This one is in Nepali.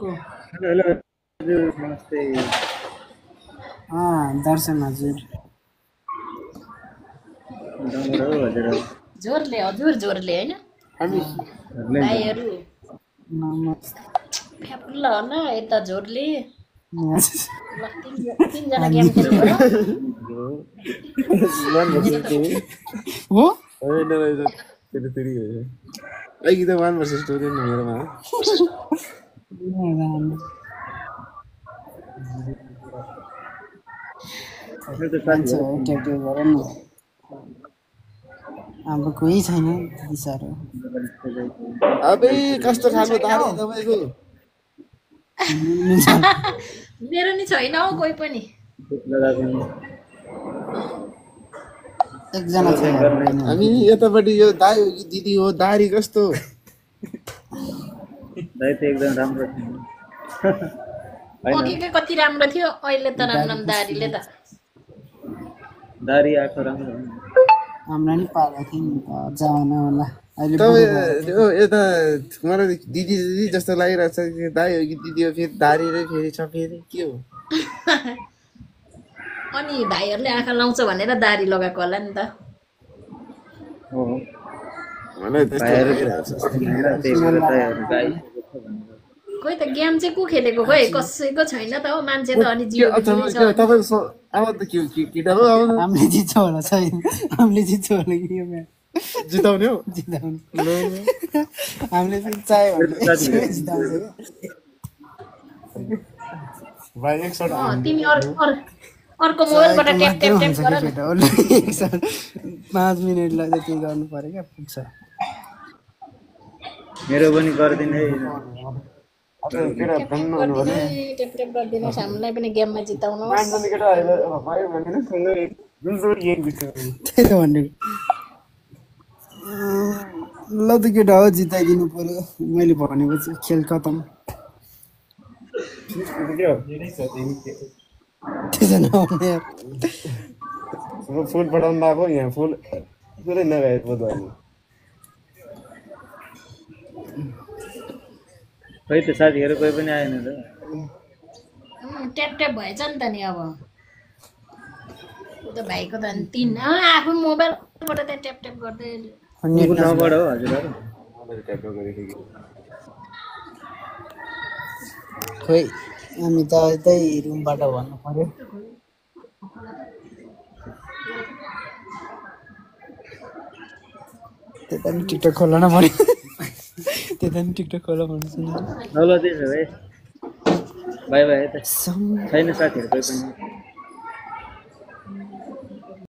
को हेलो हजुर नमस्ते दर्शन हजुर राम्रो हो हजुर जोरले हजुर जोरले हैन भाइहरु फ्यापुल्ला हो न यता जोरले ल तीनजना गेम खेल्नु हो होइन रहेछ फेरि अघि त 1 भर्सेस 2 थियो नि मेरोमा हाम्रो कोही छैन त्यति साह्रो अबे कस्तो खानु दारी तपाईको मेरो नि छैन हौ कोही पनि एकजना छैन हामी यतापट्टि यो दाइ हो कि दिदी हो दारी कस्तो दाइ त एकदम राम्रो थियो अघि के कति राम्रो थियो अहिले त राम्रो दारीले त दारी आएको राम्रो हामीलाई नि पाएको थियो नि त जमाना होला अहिले तपाईँ यता मलाई दिदी दिदी जस्तो लागिरहेछ कि दाइ हो कि दिदी हो फेरि दारी र फेरि छ फेरि के हो अनि भाइहरुले आँखा लाउँछ भनेर दारी लगाएको होला नि त हो मलाई त्यस्तो खोइ त गेम चाहिँ को खेलेको खोइ कसैको छैन त हो मान्छे त अनि जियो तपाईको अब त के केटा हो अब हामीले जित्छ होला छैन हामीले जित्छ होला कि यो म्याच जिताउने हो जिताउने हामीले चाहिँ चाह्यो भने जिताउँछ भाइ एक शट तिमी अर्को मोबाइलबाट ट्याप ट्याप ट्याप गर न 5 मिनेटलाई त्यति गर्नु पर्यो क्या पुग्छ मेरो पनि गर्दिन है केटा भन्नु भने ट्याप ट्याप गरिदिनुहोस् हामीलाई पनि गेममा जिताउनुहोस् पाँचजना केटा आयो भयो भने जुन जोडी एक बित्छ त्यही त भनेको ल त केटा हो जिताइदिनु पर्यो मैले भनेपछि खेल खतम त्यसो नहुने यार फुल पठाउनु भएको यहाँ फुल पुरै नगए बोधवानी खै त साथीहरु कोही पनि आएन त ट्याप ट्याप भएछ नि त नि अब उ त भाइको त 3 आफू मोबाइलबाट त ट्याप ट्याप गर्दै कुन ठाउँबाट हो हजुरहरु खोइ हामी त यतै रुमबाट भन्नु पर्यो त्यता नि टिकटक खोल्न न पर्यो त्यता नि टिकटक खोल्न भन्छु नि ल त्यसो भए बाइ बाइ त छैन साथीहरु कोही पनि